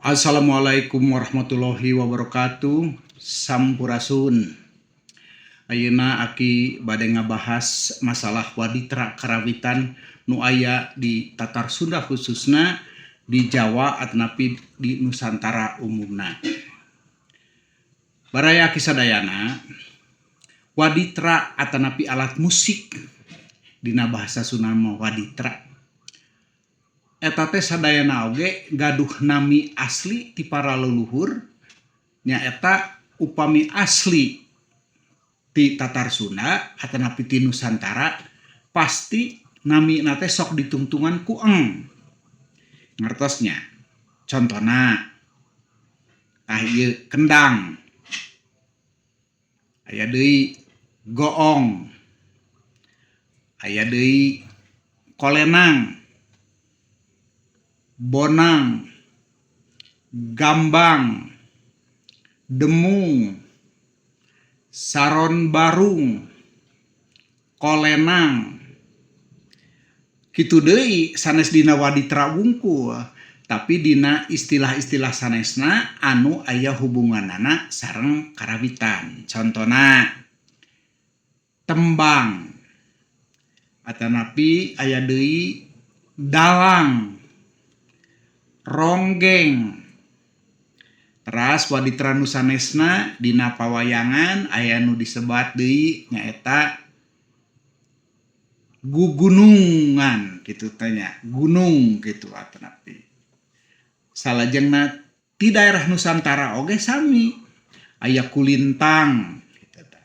Assalamualaikum warahmatullahi wabarakatuh. Sampurasun. Ayeuna Aki bade ngabahas masalah waditra karawitan nu aya di Tatar Sunda, khususna di Jawa atanapi di Nusantara umumna. Baraya Aki sadayana, waditra atanapi alat musik, dina bahasa Sunda mah waditra, eta teh sadayana oge gaduh nami asli ti para leluhur, nyaeta upami asli ti Tatar Sunda atanapi ti Nusantara pasti namina teh sok ditungtungan ku eng. Ngartos nya? Contona tah ieu kendang, aya deui goong, aya deui kolenang, bonang, gambang, demung, saron barung, kolenang. Kitu deui sanes dina waditra wungkul, tapi dina istilah-istilah sanesna anu aya hubunganana sareng karawitan. Contona tembang atanapi aya deui dalang, ronggeng. Teras waditra nu sanesna dina pawayangan aya nu disebat deui nyaeta gugunungan kitu teh nya, gunung kitu. Atanapi salajengna ti daerah Nusantara oge sami, aya kulintang kitu tah,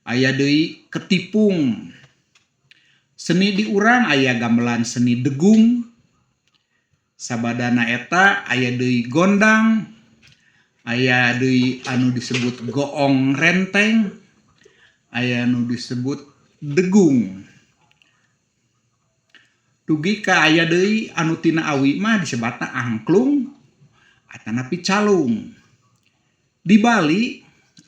aya deui ketipung. Seni di urang aya gamelan seni degung. Sabadana eta aya deui gondang, aya deui anu disebut goong renteng, aya nu disebut degung, dugi ka aya deui anu tina awi mah disebatna angklung atanapi calung. Di Bali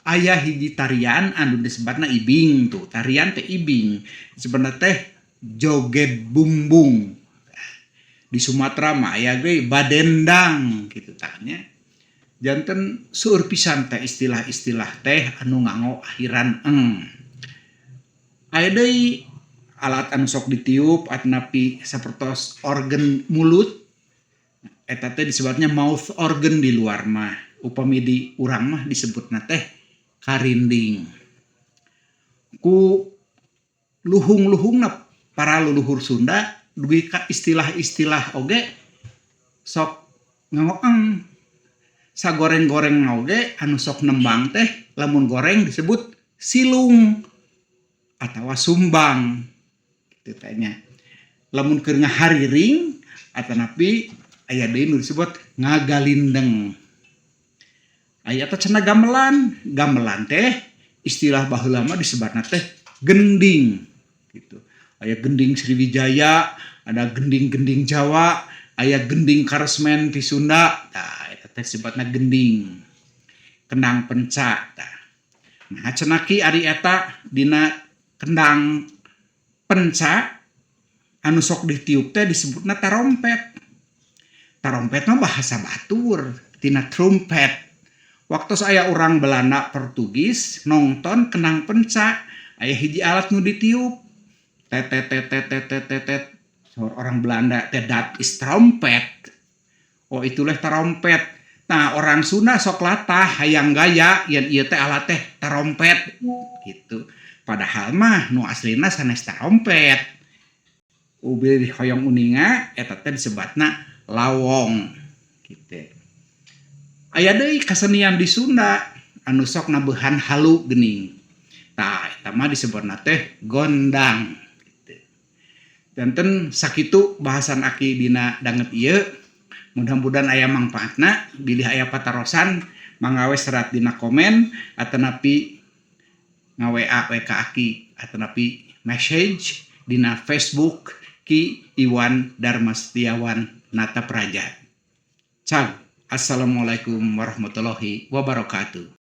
aya hiji tarian anu disebatna ibing, tuh tarian teh ibing, sebenarnya teh joget bumbung. Di Sumatera mah aya ge badendang gitu tah nya. Janten seueur pisan teh istilah-istilah teh anu nganggo akhiran eng. Aya deui alat anu sok ditiup atanapi sapertos organ mulut, eta teh disebutnya mouth organ di luar mah, upami di urang mah disebutna teh karinding. Ku luhung-luhungna para leluhur Sunda dugi ka istilah-istilah oge sok nganggo eng. Sagoreng-goreng oge anu sok nembang teh lamun goreng disebut silung atawa sumbang kitu teh nya. Lamun keur ngahariring atanapi aya deui nu disebut ngagalindeng. Aya teh cenah gamelan, gamelan teh istilah baheula mah disebatna teh gending gitu. Aya gending Sriwijaya, ada gending-gending Jawa, aya gending karesmen ti Sunda. Tah, eta teh disebutna gending. Kendang penca tah. Nah, cenah ki ari eta dina kendang penca anu sok ditiup teh disebutna tarompet. Tarompet mah bahasa batur tina trumpet. Waktu aya orang Belanda, Portugis nongton kendang penca, aya hiji alat nu ditiup tet tet tet tet tet tet tet tet. Orang Belanda teh, "That is trumpet." Oh, itulah trompet. Nah, orang Sunda sok latah hayang gaya yen ieu teh alat teh tarompet gitu. Padahal mah nu aslina sanes tarompet. Ubi hoyong uninga, eta teh disebatna lawong gitu. Aya deui kasenian di Sunda anu sok nabeuhan halu geuning. Tah, eta mah disebutna teh gondang gitu. Janten sakitu bahasan Aki dina danget ieu. Mudah-mudahan aya mangpaatna. Bilih aya patarosan, mangga we serat dina komen atanapi nga-WA we ka Aki atanapi message dina Facebook Ki Iwan Dharma Setiawan Nata Praja. Cag. Assalamualaikum warahmatullahi wabarakatuh.